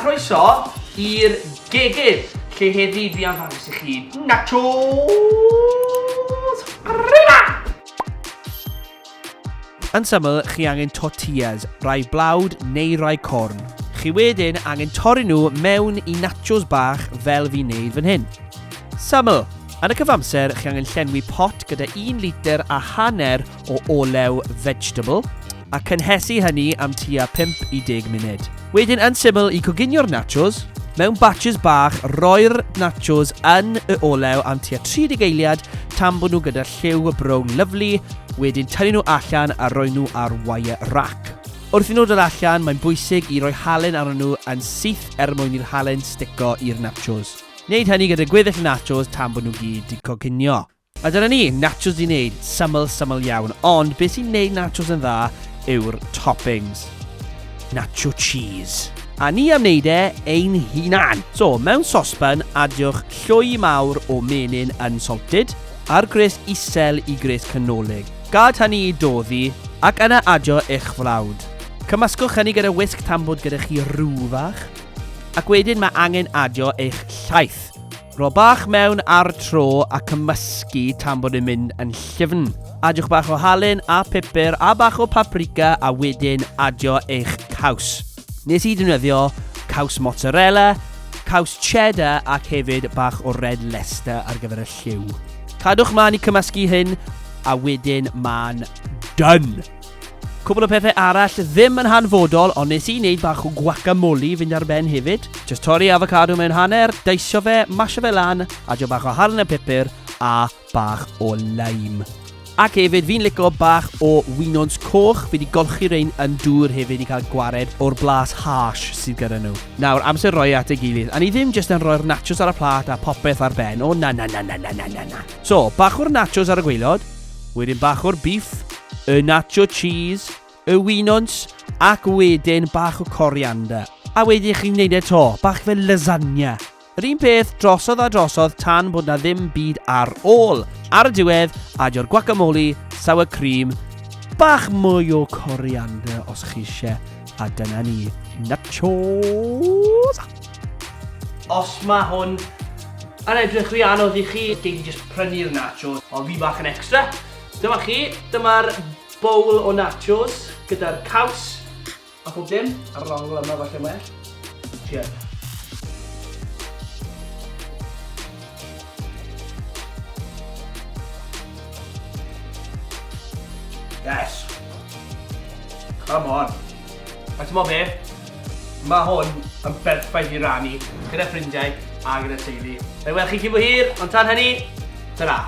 chroeso i'r gegin, lle heddi fi am ddangos i chi nachos arriba! Yn syml, chi angen tortillas, rai blawd neu rai corn. Chi wedyn angen torri nhw mewn i nachos bach fel fi'n neud fan hyn. Syml! Yn y cyfamser, chi angen llenwi pot gyda 1 litr a hanner o olew vegetable a cynhesu hynny am tua 5 i 10 munud. Wedyn, yn syml, i coginio'r nachos, mewn batches bach, roi'r nachos yn y olew am tua 30 eiliad tan bod nhw gyda lliw brown lyfli, wedyn tynnu nhw allan a rhoi nhw ar wire rack. Wrth i nhw dod allan, mae'n bwysig i roi halen arnyn nhw yn syth er mwyn i'r halen stico i'r nachos. Wneud hynny gyda gweddill y nachos tan bod nhw gyd 'di coginio. A dyna ni, nachos di wneud, syml, syml iawn. Ond beth sy'n wneud nachos yn dda yw'r toppings. Nacho cheese. A ni am wneud e ein hunan. So, mewn sosban, adiwch llwy mawr o menyn unsalted, ar gwres isel i gwres canolig. Gad hynny i doddi, ac yna adio eich flawd. Cymysgwch hynny gyda wisg tan bod gyda chi rŵ fach. Ac wedyn mae angen adio eich llaeth. Rho bach mewn ar y tro a cymysgu tan bod yn mynd yn llyfn. Adiwch bach o halen a pupur a bach o paprika a wedyn adio eich caws. Nes i defnyddio caws mozzarella, caws cheddar ac hefyd bach o red Leicester ar gyfer y lliw. Cadwch mlaen i cymysgu hyn a wedyn ma'n done! Cwbl o pethau arall ddim yn hanfodol, ond nes i wneud bach o guacamole i fynd ar ben hefyd. Just torri avocado mewn hanner, deisio fe, masio fe lan, adio bach o halen a pupur, a bach o lime. Ac hefyd, fi'n lico bach o winwns coch. Fi wedi golchi rein yn dŵr hefyd i cael gwared o'r blas harsh sydd gyda nhw. Nawr, amser roi at ei gilydd. A ni ddim jyst yn rhoi'r nachos ar y plât a popeth ar ben. O, na, na, na, na, na, na, na, na. So, bach o'r nachos ar y gwaelod, wedyn bach o'r beef, y nacho cheese, y winwns, ac wedyn bach o coriander. A wedyn chi'n neud e to, bach fel lasagna. Yr un peth drosodd a drosodd tan bod na ddim byd ar ôl. Ar y diwedd, adio'r guacamole, sour cream, bach mwy o coriander os chi eisiau, a dyna ni, nachos! Os mae hwn yn edrych rhy anodd i chi, gei di jyst prynu'r nachos, ond fi bach yn extra. Dyma chi, dyma'r bowl o nachos gyda'r caws a pob dim, ar yr ongl yma falle well. Cheers. Yes! Come on! A ti'n be? Mae hwn yn berffaith i rannu gyda ffrindiau a gyda teulu. Na i weld chi cyn bo hir, ond tan hynny, ta-ra!